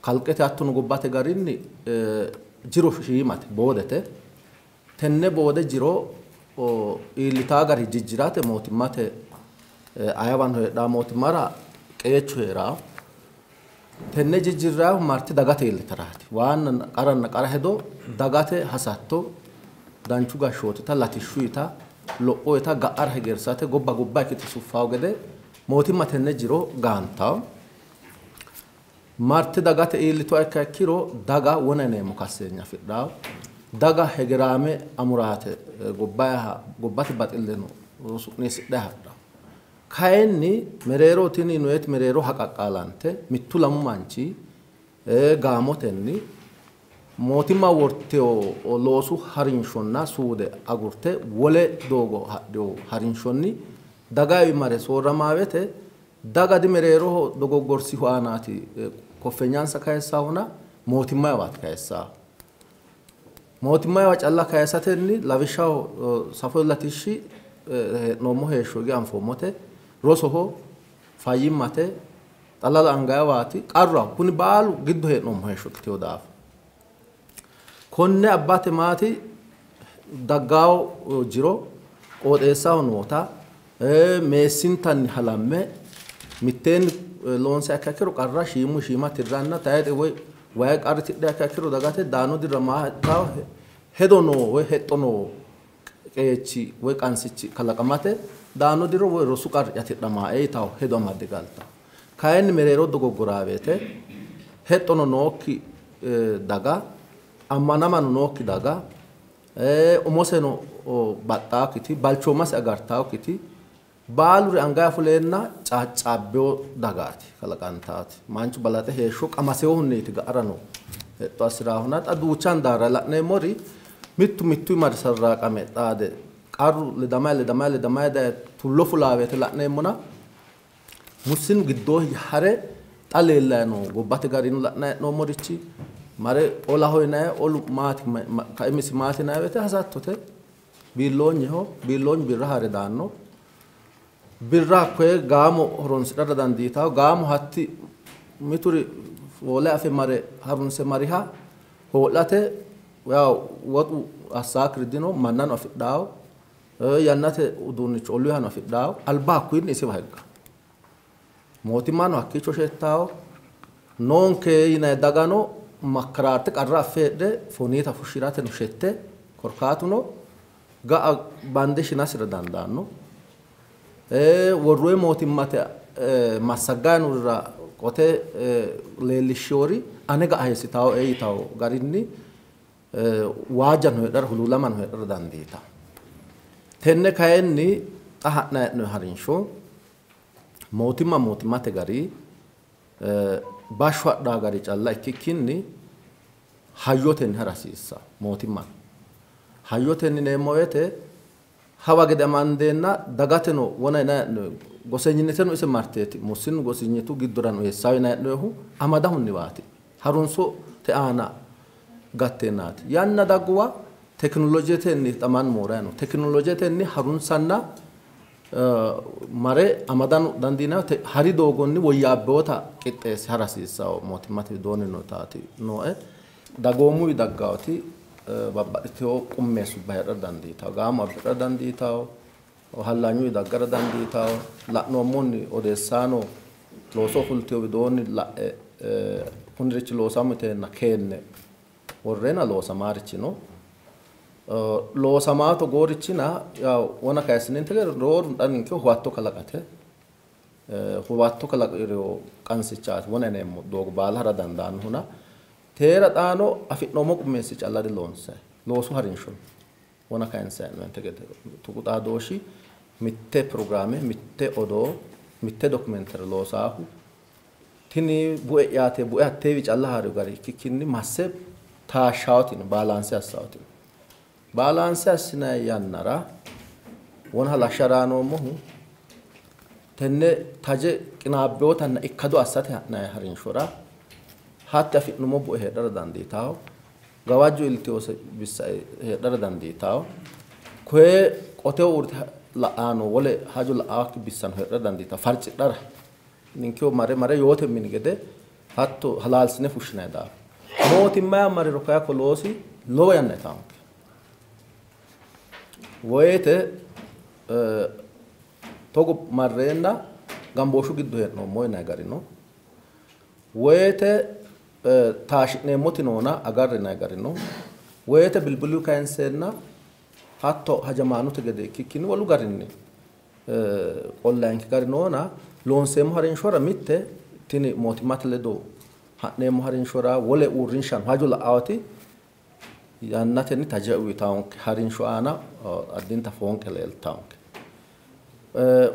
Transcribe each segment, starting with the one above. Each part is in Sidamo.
Kalqete hattono gobbate garinni jiro shiimate boodete. Tenne boode jiro iillitaa gari jijjirate mootimmate ayewano heedhaa mootimmara qeechu heeraa. Tenne jijjirraahu marte dagate iillitaraati. Waanna qaranna qara hedo dagate hasatto danchu gashshootita latishshuyita lophoyita ga'ara hegersate gobba gobba ikkite suffawo gede mootimma tenne jiro gaantawo. Marte dagate iillitoha ikka ikkiro daga wona yineemmo kasseenya afidhawo. Daga hegeraame amuraate gobbate baxilleno su'niissidhe hadhawo. Kayinni mereero tini nueti mereero haqaqqaalante mittu lamu manchi gaamotenni mootimma wortewo loosu harinshonna suude agurte wole doogo hadhewo harinshonni dagawi mare soorramaawete daga di mereeroho dogoggorsihu aanaati koffeenyansa kayissahuna mootimmayiwaati kayissahu. Mootimmayiwa calla kayisatenni lawishshaho safote latishshi hee'noommo heeshsho hige anfoommote rosoho fayyimmate xalala angayiwaati qarraho kuni baalu giddo hee'noommo heeshsho ikkitewo daafo. Konne abbate maati daggaawo jiro qooxeessaho noota meessintanni halamme mitteenni loonse ikka ikkiro qarra shiimu shiima tirranna tayixe woy wayi qarri tidhe ikka ikkiro dagate daano dirra maa hedo noo woy hexxo noo qeechi woy qansichi kalaqamate daano diro woy rosu qarri tidhamae yitawo hedo amadde galtawo. Kayinni mereero dogoggoraaweete hexxono nookki daga ammanamano nookki daga umoseno baxxaakkiti balchoomase agartaakkiti baaluri angaya fuleenna caaccaabbewo dagaati kalaqantaati. Manchu balaxe heeshsho qamasewohunniiti ga'arano hexxo assiraahuna xa duuchan daara la'neemmori mittu mittu mari sarraaqame xaade qarru ledamayi ledamayi ledamayi daye tullo fulaaweete la'neemmona mussinu giddoo hare xa leellayi noo gobbate garino la'nayi hee'noommorichi mare olaho yinayi olu maati kaimisi maati yinayi woyte hasattote biilloonyeho biilloonyu birra haare daanno. Birra hakkoye gaamo horonsidhara dandiitawo gaamo hatti mituri foole afe mare harunse mariha hoo'late yaw woxu assaakiri dino mannano afidhaawo yannate uduunnicho olluyihano afidhaawo alba hakkuyinni isiwa higga. Mootimmano hakkiicho shettaawo noonke yinayi dagano makkaraarte qarra affe heedhe foniita fushshirateno shette korkaatuno ga'a bande shinasira dandaanno. Worroyi mootimmate massaggaanurira qote leellishshiwori ane ga'a heessitawo ee yitawo garinni waajjano heedhara huluulamano heedhara dandiitawo. Tenne kayinni xa ha'nayi hee'noyi harinsho mootimma mootimmate gari bashsho hadhaa gari calla ikkikkinni hayyotenni hara hasiissawo mootimma. Hayyotenni yineemmo woyte hawa gede amandeenna dagateno wona yinayi gosenyineteno ise marteeti mussinnu gosinyitu giddorano eessawo yinayi hee'noyihu amadahunniwaati harunsote aana gatteennaati. Yanna dagguwa tekinoloojetenni xa mannu moorayi no. Tekinoloojetenni harunsanna mare amadano dandiinayi hari doogonni woyyaabbewota qixxeesse hara hasiissawo mootimmate widoonni nootaati nooe. Dagoomuwi daggaawoti babbaxxitewo qummeessubba heedhara dandiitawo gaamo abbidhara dandiitawo hallanyuwi daggara dandiitawo la'noommonni odeessaano looso fultewo widoonni la'e kunirichi loosammo yiteenna keenne worreena loosamaarichi no. Loosamaa togoorichina yaw wona kayissininte gede rooru xa ninke huwatto kalaqate huwatto kalaqiriwo qansichaati wona yineemmo doogo baala hara dandaannohuna teera xaano afi'noommo qummeessi calla diloonsayi loosu harinsho wona kayinsayi hee'noonte gede tuqu xaadooshshi mitte pirogiraame mitte odoo mitte dokumentere loosaahu tini bue'yaate bue hatteewi calla haariyo gari ikkikkinni masse taashshaawoti no baalaanse assaawoti no. Baalaanse assinayi yannara wona halashshara noommohu tenne taje qinaabbewotanna ikkado assate ha'nayi harinshora hatti afi'nummo bue heedhara dandiitawo gawajjo iillitewose bissa heedhara dandiitawo koye qoteho uurrite la'aano wole hajo la'aakki bissano heedhara dandiitawo farcidhara ninkewo mare mare yoote mini gede Hatto halaalsine fushshinanni daafo mootimma mariro kaya ko loosi lowo yanna itaanke woyte togo marreenna gambooshu giddo hee'noommo yinanni gari no woyte taashi'neemmoti noona agarrinanni gari no woyte bilbilu kayinseenna hatto hajamaanote gede ikkikkinni wolu garinni qollayinke gari noona loonseemmo harinshora mitte tini mootimmate ledo ha'neemmo harinshora wole uurrinshano hajo la'awati yannatenni taje uyitaanke harinsho aana addinta foonqe leeltaanke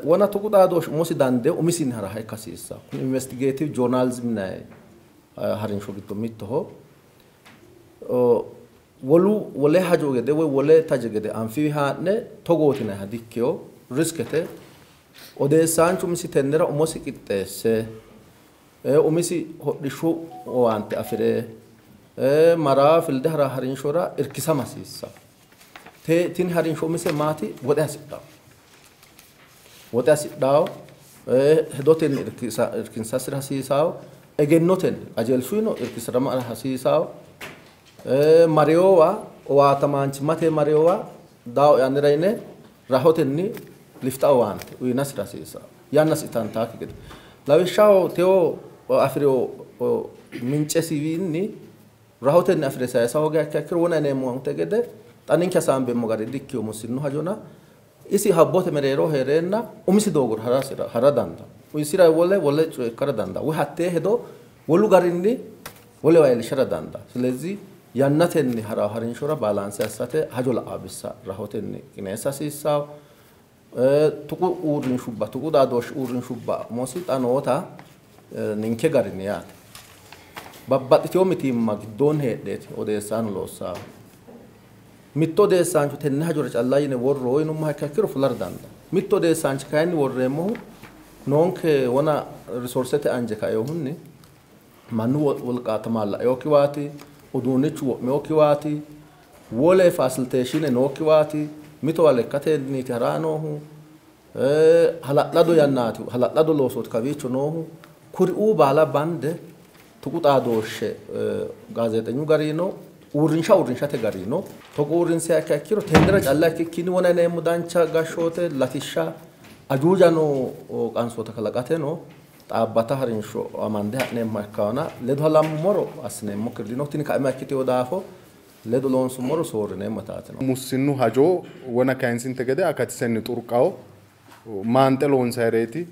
wona tuqu xaadooshshi umosi dandee umisinni haraha ikka hasiissanno. Kuni investigative journalism yinanni harinsho giddo mittoho. Wolu wole hajo gede woy wole taje gede anfiwi haa'ne togooti yinanniha dikkino riskete. Odeessaanchu umisi tennera umosi qixxeesse umisi hodhishshu owaante afire maraa filde hara harinshora irkisama hasiissanno. Tini harinsho umise maati woxe hasidhawo. Woxe hasidhawo hedotenni irkinsasira hasiisawo egennotenni qajeelshuyino irkisirama hasiisawo mariyoowa owaatamaanchimmate mariyoowa daawo yannira yine rahotenni lifxa owaante uyinasira hasiisawo yannasi itantaakki gede. Lawishshaho teo afireo mincesiwiinni rahotenni afire sayisa hoogiha ikkiha ikkiro wona yineemmonte gede xa ninke hasaambeemmo gari dikkino mussinnu hajona isi habbote mereero heereenna umisi doogora hara dandaanno. Isira wole wole coye ikkara dandaanno woy hattee hedo wolu garinni wolewa iillishara dandaanno. Silezi yannatenni hara harinshora baalaanse assate hajo la'aa bissa rahotenni qineessa hasiissawo. Tuqu uurrinshubba tuqu xaadooshshi uurrinshubba umosi xa noota ninke garinni yaate babbaxxitewo mitiimma giddoonni heedheeti odeessaano loossaahu. Mitto odeessaancho tenne hajora calla yine worroo yinummoha ikkiha ikkiro fulara dandaanno. Mitto odeessaanchi kayinni worreemmohu noonke wona risoorsete anje kaeehunni mannu wolqa tamaalla'eokkiwaati uduunnichu wo'meokkiwaati wole fasiliteeshine nookkiwaati mitowa lekkatenniiti haraa noohu hala'lado yannaati hala'lado loosooti kawiicho noohu kuriuu baala bande tuqu xaadooshshe gaazeexenyu garino uurrinsha uurrinshate garino togo uurrinsiha ikkiha ikkiro tennera calla ikkikkinni wona yineemmo dancha gashshoote latishsha ajuuja noo qansoota kalaqateno xaabbata harinsho amande ha'neemmoha ikkaana ledo halammummoro assineemmokkiri dino. Tini kaima ikkitewo daafo ledo loonsummoro soorrineemmo taatino. Mussinnu hajo wona kayinsinte gede akatisenni xurqawo maanxe loonsayireeti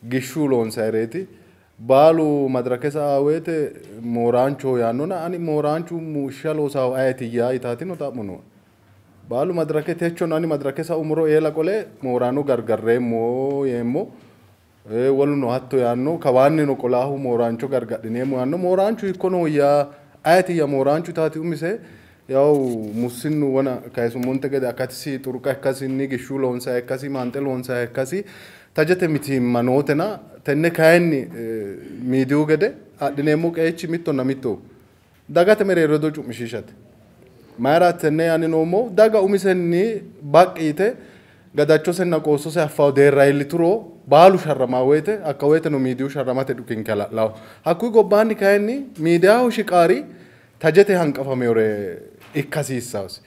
gishshu loonsayireeti baalu madarake sa'a woyte mooraanchoho yaannona ani mooraanchu mushsha loosawo ayetiyya yitaatino xa'mo nooe. Baalu madarake techono ani madarake sa'ummoro eela qole mooraano gargarreemmo yeemmo woluno hatto yaanno kawaannino qolaahu mooraancho gargadhineemmo yaanno mooraanchu hiikko nooyya ayetiyya mooraanchu yitaati umise yaw mussinnu wona kayisummonte gede akatisi xurqa ikkasinni gishshu loonsayi ikkasi maanxe loonsayi ikkasi tajete mitiimma nootena tenne kayinni miidiyu gede adhineemmo qeechi mittonna mittoho dagate mereero hedo cu'mishiishate. Mayira tenne yaanni noommohu daga umisenni baqqi yite gadachosenna qoossose affawo deerra iillituro baalu sharramaa woyte hakka woyteno miidiyu sharramate dhukinke hala'lawo. Hakkuyi gobbaanni kayinni miidiyaho shiqaari tajete hanqafamewore ikka hasiissawosi.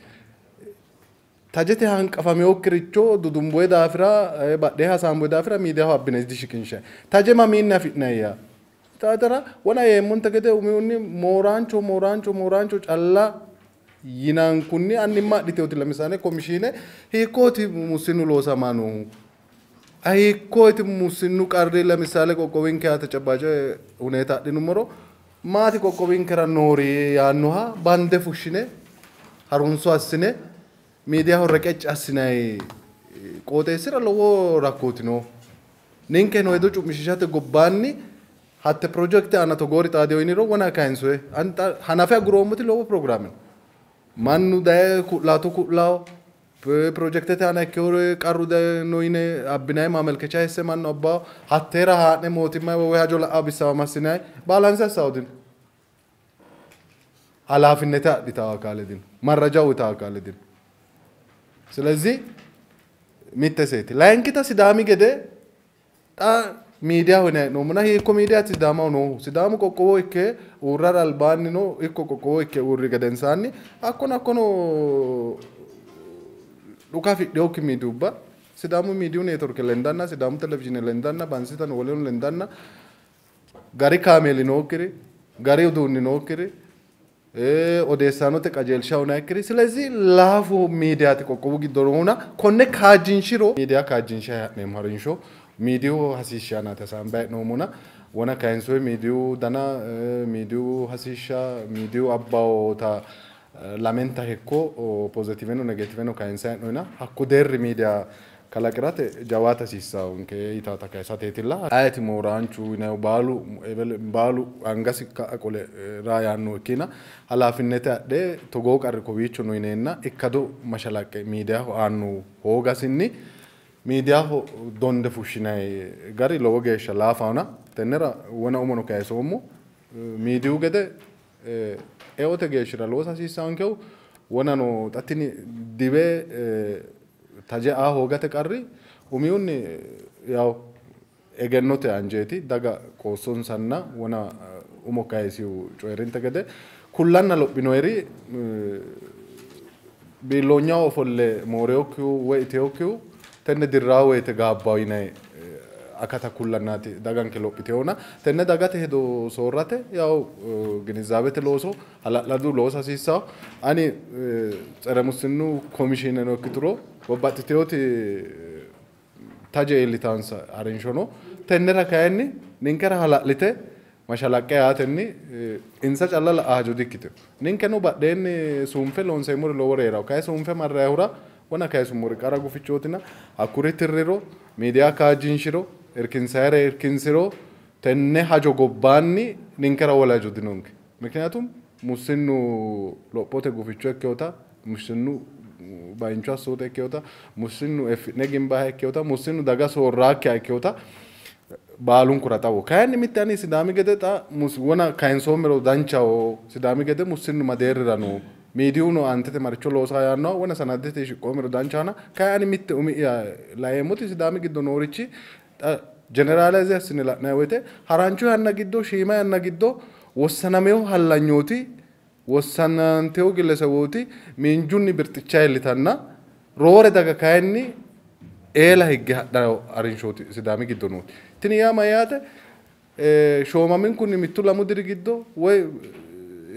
Tajete hanqafamewokkiricho dudumboye daafira badhee hasaamboye daafira miidiyaho abbine dishiqinshayi. Taje mamiinni afi'nayya? Taatera wona yeemmonte gede umihunni mooraancho mooraancho mooraancho calla yinankunni annimma adhiteoti lemisaane komishiine hiikkooti mussinnu loosamaa noohu? Hiikkooti mussinnu qarri lemisaale qoqqowinke tecebbace huneeta adhinummoro maati qoqqowinkera noori yaannoha bande fushshine harunso assine miidiyaho reqecci assinayi qooxeessira lowo rakkooti no. Ninkeno hedo cu'mishiishate gobbaanni hatte pirojekte aana togoori xaadewo yiniro wona kayinsoye hanafe aguroommoti lowo pirogiraame no. Mannu daye ku'laato ku'lawo pirojekitete aana ikkewore qarru daye no yine abbinayi maamelkecha hesse mannu abbawo hatteera haa'ne mootimma woy hajo la'awo bissawa massinayi baalanse assawo dino. Halaafinnete adhitawo akaale dino. Marraja uyitawo akaale dino. ስለዚህ mitte seeti. Layinkita Sidaami gede xa miidiyaho yinanni hee'noommona hiikko miidiyaati Sidaamaho noohu? Sidaamu qoqqowo ikke uurrara albaanni no ikko qoqqowo ikke uurri gedensaanni hakkono dhuka afidhinokki miidiyubba Sidaamu miidiyu neetworke lendanna Sidaamu televizhiine lendanna Bansitano woleno lendanna gari kaameeli nookkiri gari uduunni nookkiri odeessaanote qajeelsha nokkiri ስለዚህ laafu miidiyaati qoqqowu giddo noona konne kaajjinshiro miidiya kaajjinsha ha'neemmo harinsho miidiyu hasiishsha aanaati hasaambayi hee'noommona wona kayinsoyi miidiyu dana miidiyu hasiishsha miidiyu abbawota lamenta hekko pozitiiveno negeetiiveno kayinsayi hee'noyina hakko deerri miidiya kalaqirate jawaata hasiissaanke yitaata kayisateetilla. Ayeeti mooraanchu yinayihu baalu angasi ka'a qole raa yaanno ikkina halaafinnete adhe togoo qarri kowiicho no yineenna ikkado mashalaqqe miidiyaho aanno hoogasinni miidiyaho donde fushshinayi gari lowo geeshsha laafahona tennera wona umono kayisoommo miidiyu gede eote geeshshira loosa hasiissaankehu wonano xa tini dibe taje aa hoogate qarri umihunni yaw egennote anjeeti daga qoossonsanna wona umo kayisihu coyi'rinte gede kullanna lophinoyeri biilloonyaho ofolle mooreyokkihu woy iteyokkihu tenne dirraa woyte gaabbawo yinayi akata kullannaati daganke lophitehona tenne dagate hedo soorrate yaw ginizaabete looso hala'ladu loosa hasiissawo ani tsere mussinnu komishiineno ikkituro babbaxxiteyooti taje iillitaansa harinsho no tennera kayinni ninkera hala'lite mashalaqqe yaatenni insa calla la'a hajo dikkitino ninkeno badheenni suunfe loonseemmori lowore heerawo kayi suunfe marrayihura wona kayisummori qara gufichootina hakkuri tirriro miidiya kaajjinshiro irkinsayire irkinsiro tenne hajo gobbaanni ninkera wole hajo dinonke ምክንያቱም ሙስኑ lophote guficho ikkewota mussinnu baincho assoote ikkewota mussinnu effi'ne gimbaha ikkewota mussinnu daga soorraakkiha ikkewota baalunkura xawo kayinni mitte ani Sidaami gede xa wona kayinsoommero danchaho Sidaami gede mussinnu madeerrira no miidiyuno aantete maricho loosa yaannoha wona sanadete shiqqoommero danchahona kayi ani mitte umi'ya laeemmoti Sidaami giddo noorichi xa jeneraalaayize assine la'nayi woyte harancho yanna giddo shiima yanna giddo wossanamewo hallanyooti wossanantewo gillesewooti miinjunni birxicha iillitanna roore daga kayinni eela higge hadhayo harinshooti Sidaami giddo nooti. Tini yaa mayyaate shoomaminkunni mittu lamu diri giddo woy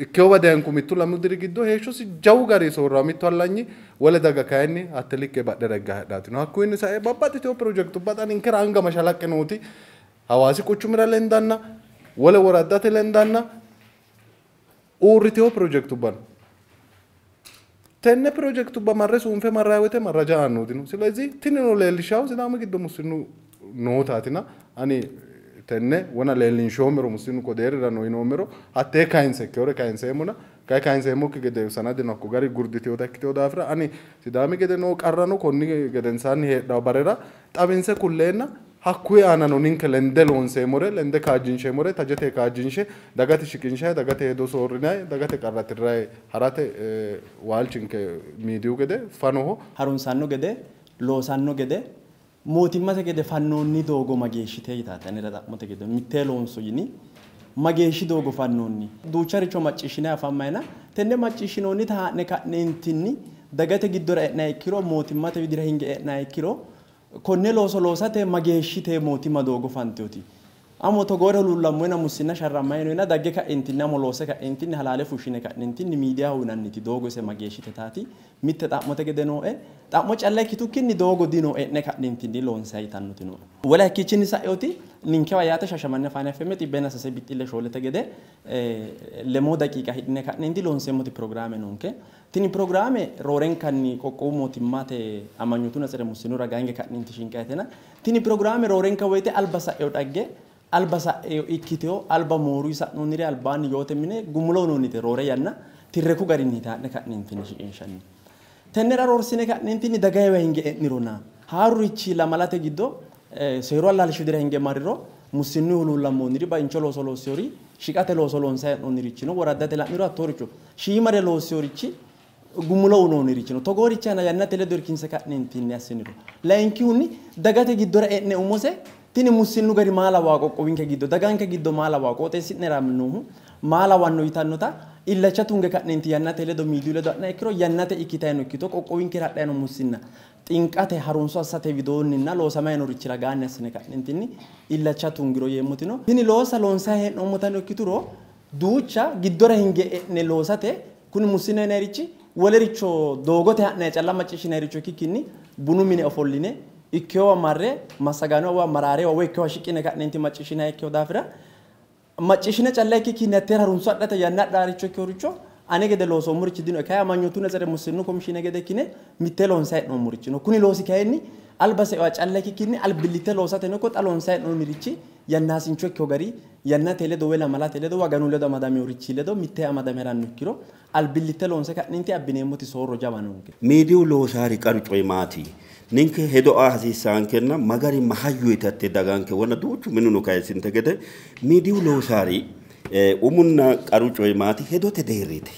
ikkeyowa dayinku mittu lamu diri giddo heeshshosi jawu gari soorrawo mittu hallanyi wole daga kayinni hatte likke badhera higge hadhaatino. Hakkuyinni sae babbaxxitewo pirojekitubba xa ninkera anga mashalaqqe nooti Hawaasi quchumira lendanna wole woraddate lendanna uurritewo pirojekitubba no. Tenne pirojekitubba marre suunfe marrayi woyte marraja aannohu dino. ስለዚህ tinino leellishshawo Sidaamu giddo mussinnu nootaatina ani tenne wona leellinshoommero mussinnu ko deerrira no yinoommero hattee kayinse ikkewore kayinseemmona kayi kayinseemmokki gede sanadeno hakko gari gurditewota ikkitewo daafira ani Sidaami gede noo qarrano konni gedensaanni heedhawo barera xawinse kulleenna hakkuyi aanano ninke lende loonseemmore lende kaajjinsheemmore tajete kaajjinshe dagate shiqinshayi dagate hedo soorrinayi dagate qarra tirrayi harate waalchinke miidiyu gede fanoho harunsanno gede loosanno gede mootimmate gede fannoonni doogo mageeshshite yitaate anera xa'mote gede mitte loonso yini mageeshshi doogo fannoonni duucharicho macciishshinayi afammayina tenne macciishshinoonnita haa'ne ka'neentinni dagate giddora e'nayi ikkiro mootimmate widira hinge e'nayi ikkiro konne looso loosate mageeshshite mootimma doogo fantewoti amo togoore huluullammoyina mussinna sharrammayi dagge ka'entinni amo loose ka'entinni halaale fushshine ka'nentinni miidiyaho yinanniti doogo ise mageeshshite taati mitte xa'mote gede nooe xa'mo calla ikkitukkinni doogo dino e'ne ka'nentinni loonsayi yitannoti nooe. Wole hakkiichinni sa'eoti ninkewa yaate Shashamanne Faana FM 903.4 gede lemoo daqiiqa hidhine ka'nenti loonseemmoti pirogiraame noonke. Tini pirogiraame roorenkanni qoqqowu mootimmate amanyootunna tsere mussinnu ragaange ka'nenti shinqayitena tini pirogiraame roorenka woyte alba sa'eo dhagge alba sa'eo ikkiteyo alba mooruyi sa'noonniri albaanni yoote mine gumulo noonnite roore yanna tirreku garinni taa'ne ka'nentinni shiqinshanni. Tennera roorsine ka'nentinni dagayiwa hinge e'nirona haarurichi lamalate giddo seeru allaalshi widira hinge marriro mussinnu huluullammoonniri baincho looso loosseyori shiqate looso loonsayi hee'noonnirichi no woraddate la'niro hattooricho shiimare loosseyorichi gumulo unoonnirichi no togoorichi aana yannate ledo irkinse ka'nentinni assiniro. Layinkihunni dagate giddora e'ne umose Tini mussinnu gari maa lawaa qoqqowinke giddo daganke giddo maa lawaa qooxeessi'nera noohu maa lawanno yitannota illacha tunge ka'neenti yannate ledo miidiyu ledo ha'na ikkiro yannate ikkitayino ikkito qoqqowinkera hadhayino mussinna xinqate harunso assate widoonninna loosamay noorichira gaanni assine ka'neentinni illacha tungiro yeemmotino tini loosa loonsayi hee'noommotano ikkituro duucha giddora hinge e'ne loosate kuni mussinna yinayirichi wolericho doogote ha'nayi calla macciishshinayiricho ikkikkinni bunu mine ofolline ikkewa marre massagaanowa maraarewa woy ikkewa shiqqine ka'neenti macciishshinayi ikkewo daafira macciishshine calla ikkikkinni hatteera harunso adhate yanna adhaaricho ikkeworicho ane gede loosoommorichi dino kayi amanyootunna tsere mussinnu komishine gede ikkine mitte loonsayi hee'noommorichi no kuni loosi kayinni alba se'ewa calla ikkikkinni albillitte loosateno ikko xa loonsayi hee'noonnirichi yannaasincho ikkewo gari yannate ledo woy lamalate ledo waganu ledo amadameworichi ledo mitte amadame haranno ikkiro albillitte loonse ka'neenti abbineemmoti soorro jawa noonke. Miidiyu loosaari qaru coyi maati? Ninke hedo aa hasiissaankenna magari mahayyu yitatte daganke wona duuchu minuno kayisinte gede miidiyu loosaari umunna qaru coyi maati? Hedote deerriiti.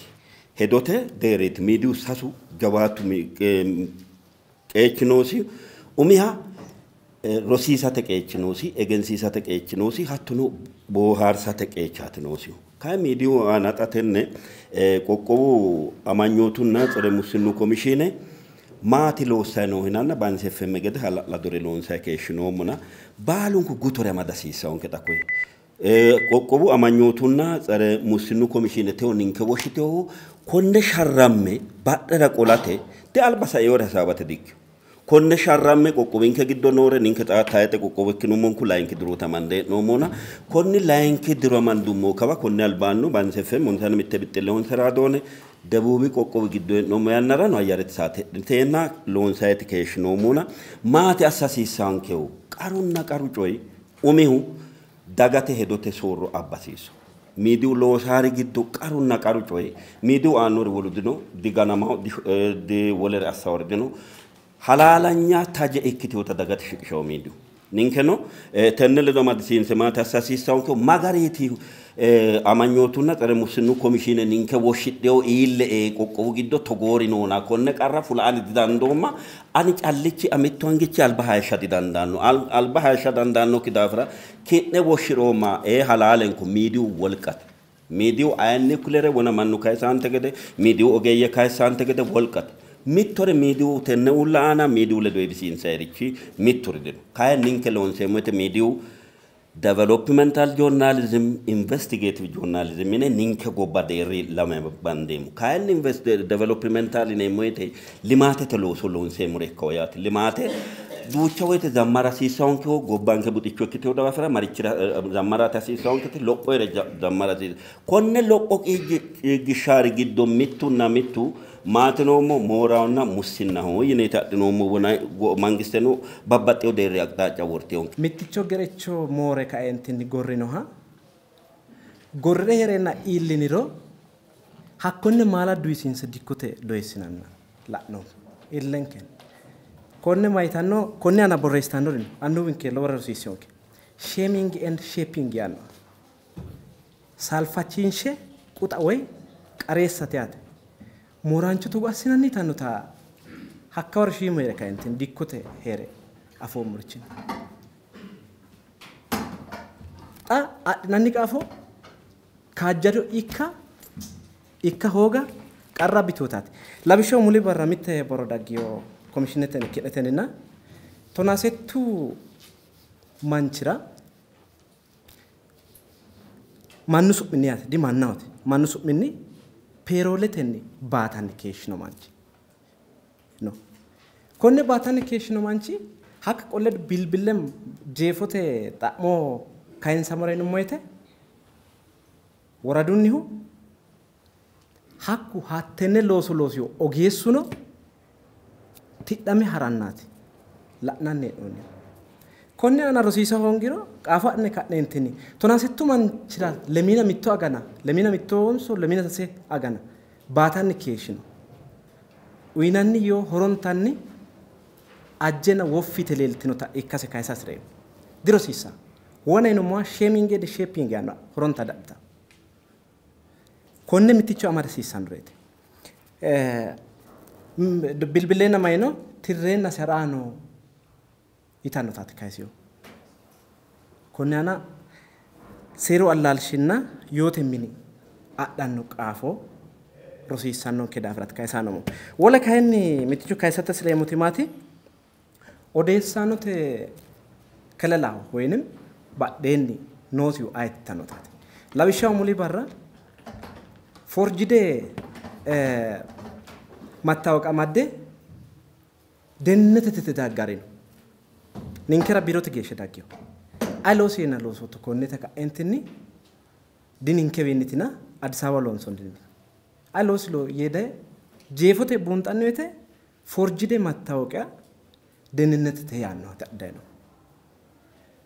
Hedote deerriiti. Miidiyu sasu jawaatu qeechi noosi. Umiha rosiisate qeechi noosi, egensiisate qeechi noosi, hattono boohaarsate qeechaati noosihu. Kayi miidiyu aana xa tenne qoqqowu amanyootunna tsere mussinnu komishiine maati loossayi noo hinanna Bansi FM gede hala'ladore loonsayi keeshshinoommona baalunku gutore amada hasiissawonke xa koye. Qoqqowu amanyootunna tsere mussinnu komishiine tewo ninke woshshitewohu konne sharramme badhera qolate de alba saiore hasaawate dikkino. Konne sharramme qoqqowinke giddo noore ninke xa tayixe qoqqowo ikkinummonku layinki diroota amande hee'noommona konni layinki diro amandummo kawa konne albaanno Bansi FM ontanna mitte bixxille honse raadoone debuubi qoqqowi giddo hee'noommo yannarano ayyarete saate hedhiteenna loonsayiti keeshshinoommona maati assa hasiissaankehu qarunna qaru coyi umihu dagate hedote soorro abba hasiisso. Miidiyu loosaari giddo qarunna qaru coyi miidiyu aannori wolu dino diganamaho wolere assawori dino halaalanya taje ikkiteewota dagate shiqishawo miidiyu. Ninkeno tenne ledo amadisiinse maati assa hasiissaankehu magariiti amanyootunna tsere mussinnu komishiine ninke woshshidhewo iille qoqqowu giddo togoori noona konne qarra fula ani didandoomma ani callichi mittu angichi alba hayishsha didandaanno alba hayishsha dandaannokki daafira ki'ne woshshiroomma halaalenko miidiyu wolqate. Miidiyu ayinni kulere wona mannu kayisaante gede miidiyu ogeeyye kayisaante gede wolqate. Mittore miidiyu tenne uulla aana miidiyu ledo heewisiinsayirichi mitturi dino. Kayi ninke loonseemmo woyte miidiyu developmental journalism, investigative journalism yine ninke gobba deerri lame bandeemmo. Kayinni developmental yineemmo woyte limaatete looso loonseemmore ikkawo yaate. Limaate duucha woyte zammara hasiissaankeho gobbanke buxicho ikkitewo daafira marichira zammarate hasiissaankete lophoyere zammara hasiissa. Konne lopho qiiggishshaari giddo mittunna mittu maatinoommo mooraonna mussinnaho yineeti adhinoommo wona mangisteno babbaxxewo deerri aqxaacca wortewonke. Mitticho gerecho moore kaentinni gorrinoha gorre heerenna iilliniro hakkonne maala duyisiinse dikkote doyissinanna la'noommo illenken. Konne mayitanno konne aana borreessitannori no annuwinke lowore rosiissinonke. Shaming and shaping yaanno saalfachiinshe quxa woy qareessate yaate. Mooraancho togo assinanni yitannota hakka waro shiimu heere kaentinni dikkote heere afoommorichi no. Xa adhinanni qaafo kaajjado ikka hooga qarra abbitootaati. Lawishshaho muli barra mitte borro daggiyo komishinetenni ki'netenninna tonasettu manchira mannu su'minni yaate di mannahote mannu su'minni peerooletenni baatanni keeshshino manchi no. Konne baatanni keeshshino manchi hakka qolle bilbille jeefote xa'mo kayinsamora yinummo woyte woradunnihu hakku hattenne looso loosiyo ogeessuno tidhame harannaati la'nanni hee'noonni. Konne aana rosiisa hoongiro qaafo adhine ka'neentinni tonasettu manchira lemina mitto agana lemina mittonso lemina sase agana baatanni keeshshino. Uyinanni yoo horontanni ajjena woffite leeltinota ikkase kayisa hasireemmo. Dirosiissa. Wona yinummoha shaming and shaping yaanno horonta dadhita. Konne mitticho amada hasiissannoreeti. Bilbileenna mayino tirreenna saraano yitannotaati kayisiyo. Konne aana seeru allaalshinna yoote mini adhanno qaafo rosiissannonke daafiraati kayisaanomo. Wole kayinni mittichu kayisate sileemmoti maati? Odeessaanote kelelaho woyinim badheenni noosihu ayittannotaati. Lawishshaho muli barra forjide mattawoqa amadde dennetete daggarino. Ninkera biirote geeshsha daggeho. Ayi looseenna loosotto konnete ka'entinni dininkewiinnitina Addis Ababa loonsonni. Ayi loosi yee daye jeefote buunxanni woyte forjide mattawoqiya dennetete yaannoha dayino.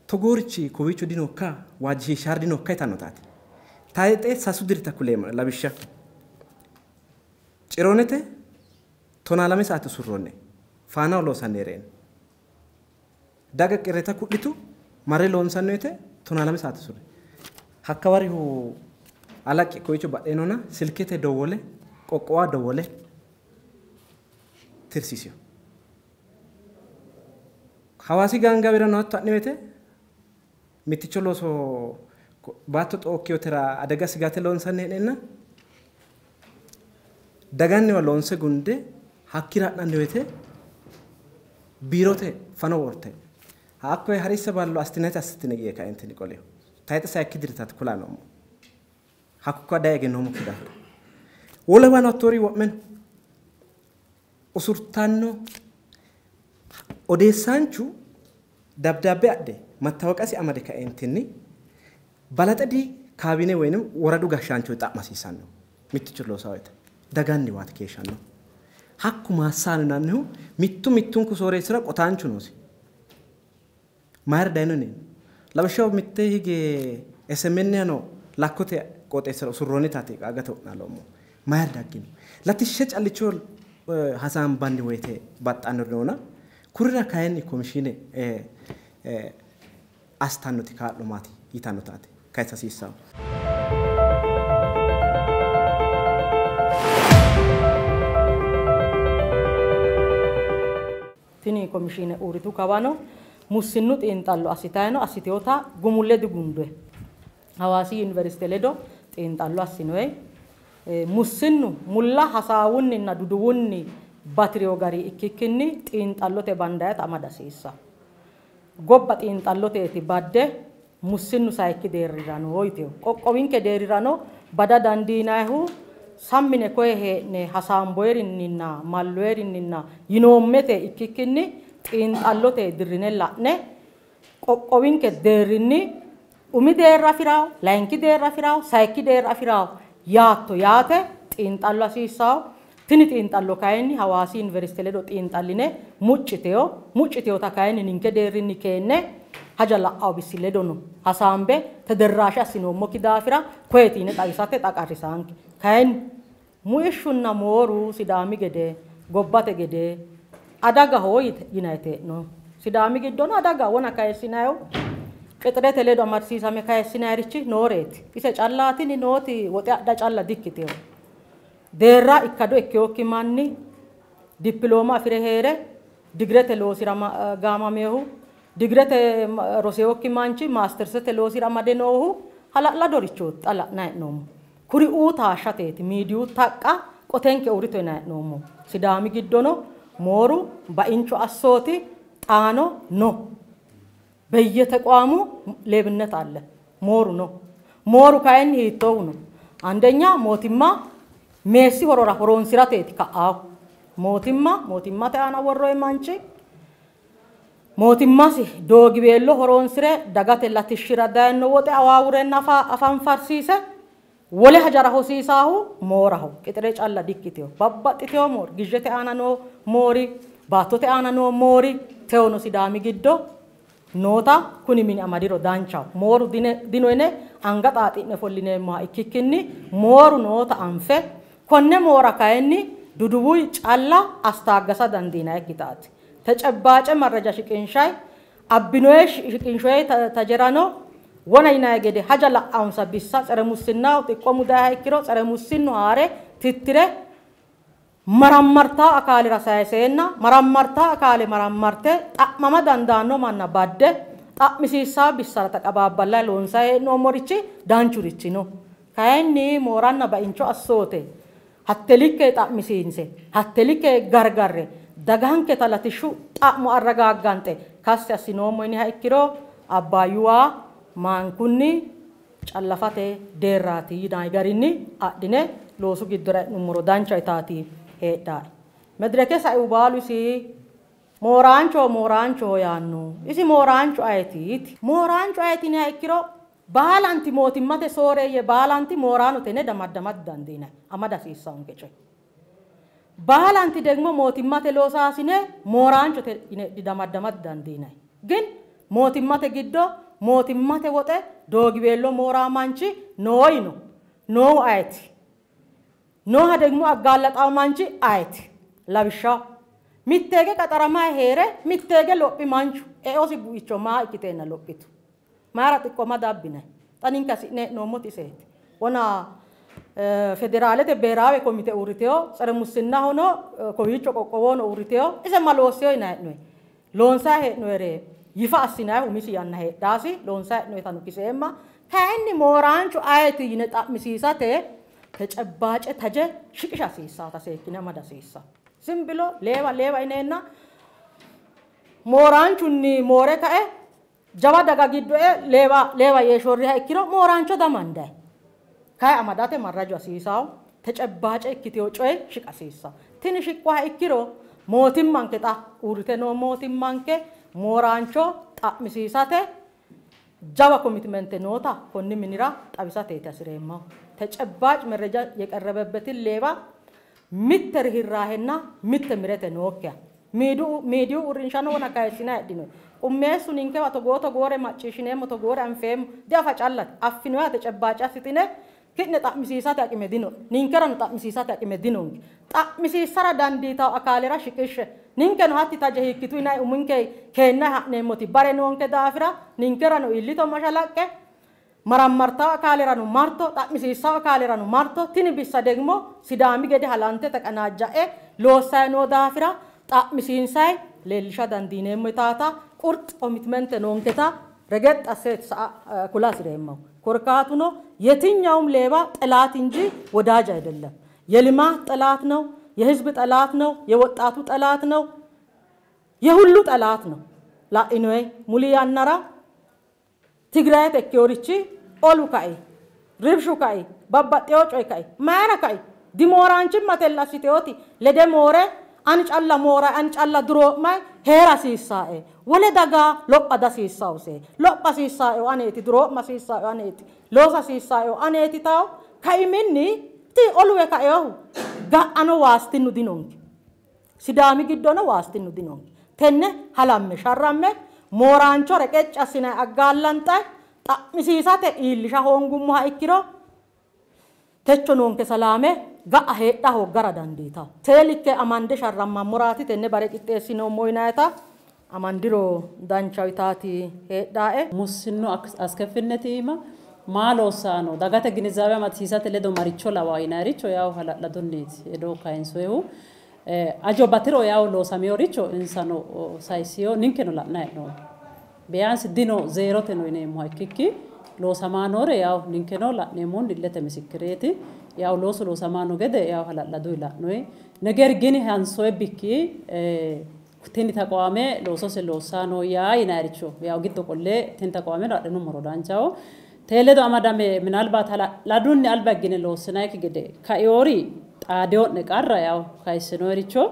Togoorichi kowiicho dinokka waajjishiishaari dinokka yitannotaati. Tayixe sasu dirita kuleemmo lawishsha Ciroonete 12 saate usurroonni faanaho loosanni hee'reenna daga qirreta ku'litu marre loonsanni woyte 12 saate usurre hakka warihu alaqi kowiicho badheenona silkete dowwole qoqqowa dowwole tirsiisiyo. Hawaasi gaangawira no hatto ha'ni woyte mitticho looso baatto xookkiyotera adaga sigate loonsanni hee'neenna daganniwa loonse gunde hakkira ha'nanni woyte biirote fano worte hakkoye harisse ballo astinete assitine yee kaentini qoleho tayixe sayikki diritaati kula noommo hakku daye egennoommokki daafira wolewano hattoori wo'me no usurtanno odeessaanchu dabdaabbe adhe mattawoqasi amade kaentinni balaxe di kaabine woyinim woradu gashshaancho xa'masiisanno mitticho loosaa woyte daganniwaati keeshshanno. Hakku maassaano yinannihu mittu mittunku sooreessira qotaanchu noosi. Mayira dayino yineemmo. Lawishshaho mitte hige SMN no lakkote qooxeessira usurroonnitaati qaagate wo'naalloommo. Mayira daggino? Latishsha callicho hasaambanni woyte baxxannori noona kurira kayinni komishiine assitannoti kaa'lo maati yitannotaati kayisa hasiissanno. Tini komishiine uurritu kawano mussinnu xiinxallo assitayino assiteyoota gumulle digundoye Hawaasi Yuniversite ledo xiinxallo assinoye mussinnu mulla hasaawunninna duduwunni batiriyo gari ikkikkinni xiinxallote bandayata amada hasiissa. Gobba xiinxalloteeti badde mussinnu sayikki deerrira no yiteyo qoqqowinke deerrira no bada dandiinayihu sammine koye hee'ne hasaamboyerinninna malloyerinninna yinoommete ikkikkinni xiinxallote dirrine la'ne qoqqowinke deerrinni umi deerra afirawo layinki deerra afirawo sayikki deerra afirawo yaatto yaate xiinxallo hasiissawo. Tini xiinxallo kayinni Hawaasi Yuniversite ledo xiinxalline mucciteyo mucciteyota kayinni ninke deerrinni keenne haja la'awo bisi ledo no hasaambe tederraashe assinoommokki daafira koyeeti yine xawisate xaqarrisaanke. Kayinni muishshunna mooru Sidaami gede gobbate gede adagaho yinayite hee'noommo. Sidaami giddono adaga wona kayissinayihu qixirete ledo amadisiisame kayissinayirichi nooreeti. Ise callaatini nooti woxe adha calla dikkiteyo. Deerra ikkado ikkeyokki manni dippilooma afire heere digirete loosira gaamameehu digirete roseyokki manchi maastersete loosira amade noohu hala'ladorichooti xa la'nayi hee'noommo. Kuriuu taashshateeti miidiyu taqqa qotenke uurrito yinayi hee'noommo. Sidaami giddono mooru baincho assooti xaano no. በየተቋሙ ሌብነት አለ፣ ሞሩ ነው። ሞሩ ካይኒ hiittoohu no? አንደኛ mootimma meessi horora horoonsirateeti ka'aahu. Mootimma mootimmate aana worroyi manchi mootimmasi doogiweello horoonsire dagate latishshira dayinno woxe awaawurenna afanfarsiise wole hajara hosiisaahu mooraho. Qixire calla dikkiteyo. Babbaxxiteyo moori gizhete aana noo moori baattote aana noo moori tewono Sidaami giddo noota kuni mini amadiro danchaho. Mooru dino yine anga xaaxi'ne follineemmoha ikkikkinni mooru noota anfe konne moora kayinni duduwuy calla astaaggasa dandiinayikkitaati. Tecebaace marraja shiqinshay abbinoye shiqinshoye tajerano wona yinayi gede haja la'awunsa bissa tsere mussinnaho xiqqomu dayiha ikkiro tsere mussinnu haare tittire marammartaa akaalira sayiseenna marammartaa akaale marammarte xa'mama dandaanno manna badde xa'misiissaa bissara taqabaabballayi loonsayi hee'noommorichi danchurichi no. Kayinni mooranna baincho assoote hatte likke xa'misiinse hatte likke gargarre daganketa latishshu xa'mo arragaagganxe kassi assinoommo yiniha ikkiro Abbaayyu waa maankunni callafate deerraati yinanni garinni adhine loosu giddora e'nummoro dancha itaati heedhaae. Medireke saiu baalu isi mooraancho mooraanchoho yaanno. Isi mooraancho ayeetiiti? Mooraancho ayeeti yiniha ikkiro baalanti mootimmate sooreeyye baalanti mooraanote yine damaddama didandiinanni. Amada hasiissaanke coyi. Baalanti degmo mootimmate loosaasine mooraanchote yine damaddama didandiinanni. Gin mootimmate giddo mootimmate woxe doogiweello mooraa manchi nooyino. Noohu ayeeti? Nooha degmo aggaallaxawo manchi ayeeti? Lawishshaho mitteege qaxaramayi heere mitteege lophi manchu eosi buicho maa ikkiteenna lophitu. Mayira xiqqoma dabbinayi? Xa ninke hasi'ne hee'noommoti iseeti. Wona federaalete beeraawe komite uurriteyo tsere mussinnahono kowiicho qoqqowono uurriteyo ise ma loosseyo yinayi hee'noyi. Loonsayi hee'noyire yifa assinayihu umisi yanna heedhaasi loonsayi hee'noyitano kiseemma. Kayinni mooraanchu ayeeti yine xa'misiisate tecebbaace taje shiqisha hasiissaata seekkine amada hasiissa. ዝም ብሎ ሌባ ሌባ ይኔና mooraanchunni moore kae jawa daga giddo e ሌባ ሌባ yee ikkiro mooraancho damandayi. Kayi amadate marrajo hasiisawo tecebaace ikkiteyo coye shiqa hasiissawo. Tini shiqquha ikkiro mootimmanke xa uurrite noo mootimmanke mooraancho xa'misiisate jawa komitmente noota konni minira xawisateeti hasireemmahu. ተጨባጭ መረጃ የቀረበበትን ሌባ mitte rihirraahenna mitte mirete nookkiha miidiyu uurrinshano wona kayissinayi heedhinoyi. Qummeessu ninkewa togoo togoore macciishshineemmo togoore anfeemmo diafa callate affinoyiha tecebaace assitine ki'ne xa'misiisate aqime dino ninkerano xa'misiisate aqime dinonke. Xa'misiissara dandiitawo akaalera shiqishshe ninkeno hatti taje hiikkitu yinayi uminke keennayi ha'neemmoti bare noonke daafira ninkerano iillito mashalaqqe marammartawo akaalerano marto xa'misiissawo akaalerano marto tini bissa degmo Sidaami gede halante taqanaajja'e loossayi noo daafira xa'misiinsayi leellisha dandiineemmo yitaata qurx komitmente noonketa regex asseet kula hasireemmahu. ኮርካቱኖ የትኛውም ሌባ ጠላት እንጂ ወዳጅ አይደለም። የልማት ጠላት ነው፣ የህዝብ ጠላት ነው፣ የወጣቱ ጠላት ነው፣ የሁሉ ጠላት ነው። ላኢኖይ ሙሊ ያናራ ትግራይ ተኪዮሪቺ olu kai ribshu kai babbaxxeyo coyi kai mayira kai dimooraanchimmate assiteyooti lede moore ani calla mooray ani calla duroo'may heera hasiissaae wole daga lopha dihasiissawose lopha hasiissaaeo aneeti duroo'ma hasiissaaeo aneeti loosa hasiissaaeo aneeti tawo kaiminni ti oluwe kaeyohu ga'ano waastinnu dinonke. Sidaami giddono waastinnu dinonke. Tenne halamme sharramme mooraancho reqecci assinayi aggaallanxayi xa'misiisate iillisha hoongummoha ikkiro techo noonke salaame ga'a heedha hooggara dandiitawo. Tee likke amande sharrammammoraati tenne bare qixxeessinoommo yinayita amandiro danchaho yitaati heedhaae. Mussinnu አስከፊነት iima maa loossaano dagate ginizaabe amadisiisate ledo maricho lawa yinayiricho yawu hala'ladunniiti hedo kayinsoyihu. Ajo batiro yawu loosameyoricho insano sayisiyo ninkeno la'nayi hee'noommo. ቢያንስ dino zeerote no yineemmoha ikkikki loosamaa noore yawu ninkeno la'neemmohunni illete misikireeti. Yawu loosu loosamaa noo gede yawu hala'laduyi la'noyi. Neger gini hansoyi bikki tini taqwaame loosose loossaa noo yaa yinayiricho yawu giddo qolle tini taqwaameno adhinummoro danchaho. Tee ledo amadame minalbaat hala'ladunni alba higgine loossinayikki gede kaeyoori xaadeyo'ne qarra yawu kayissinoyiricho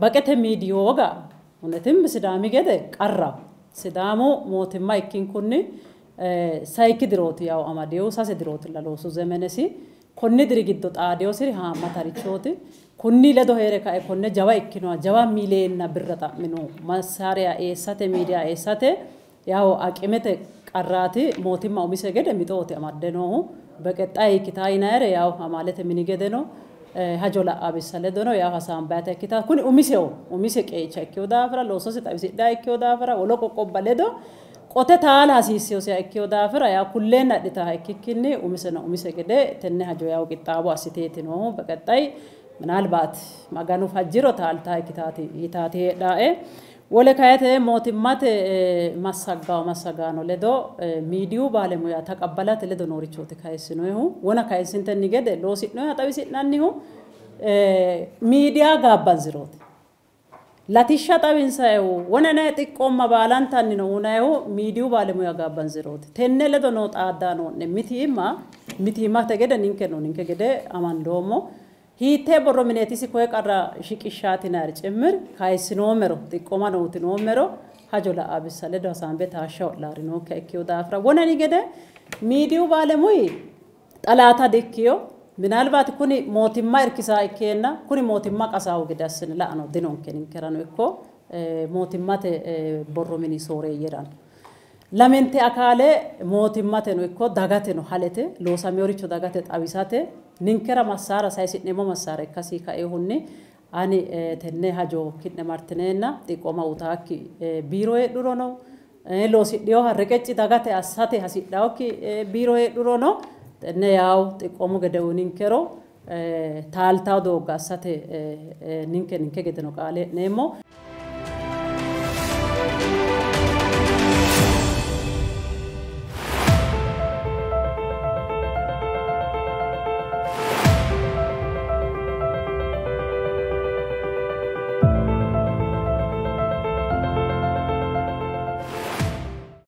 baqete miidiyu woga እውነትም ሲዳሚ gede qarraho. Sidaamu mootimma ikkinkunni sayikki dirooti yawu amadeyo sase dirootilla loosu zemenesi konni diri giddo xaadeyosiri haammatarichooti. Konni ledo heere kae konne jawa ikkinoha jawa mileenna birra xa'mino massaariya eessate miidiya eessate yawu aqimete qarraati mootimma umise gede mixooti amadde noohu. በቀጣይ ikkitaa yinayire yawu amaalete mini gedeno hajo la'a bissa ledono yawu hasaambayita ikkitaa kuni umiseho umise qeecha ikkeyo daafira loosose xawisidhaa ikkeyo daafira wolo qoqqobba ledo qote taala hasiisseyosiha ikkeyo daafira yawu kulleenna adhitaaha ikkikkinni umiseno umise gede tenne hajo yawu qixxaabo assiteeti noohu. በቀጣይ ምናልባት maganu fajjiro taaltaa ikkitaati yitaati heedhaae. Wole kayete mootimmate massaggawo massagaano ledo miidiyu baalemuya taqabbalate ledo noorichooti kayissinoyihu wona kayissintenni gede loosi'noyiha xawisi'nannihu miidiya gaabbanzirooti. Latishsha xawinsayihu wonanayi xiqqoomma baalantanni no unayihu miidiyu baalemuya gaabbanzirooti. Tenne ledo noo xaaddaa noo'ne mitiimma mitiimmate gede ninke no ninke gede amandoommo. Hiittee borro mineetisi koye qarra shiqishshaatinayiri cimmir kayissinoomero xiqqooma nootinoomero hajo la'aa bissa ledo hasaambe taashsha ho'laari nookkiha ikkiyo daafira wonani gede miidiyu baalemuyi xalaata dikkiyo minalbaati kuni mootimma irkisaa ikkeenna kuni mootimma qasaawu gede assine la'ano dinonke ninkerano ikko mootimmate borro mini sooreeyyerano. Lamente akaale mootimmateno ikko dagateno halete loosameworicho dagate xawisate ninkera massaara sayisi'neemmo massaara ikkasii kaeehunni ani tenne hajo ki'ne martineenna xiqqooma utaakki biiro heedhurono loosidhiyoha reqecci dagate assate hasidhaokki biiro heedhurono tenne yawu xiqqoomu gede uyininkero taaltawo doogga assate ninke ninke gedeno qaale e'neemmo.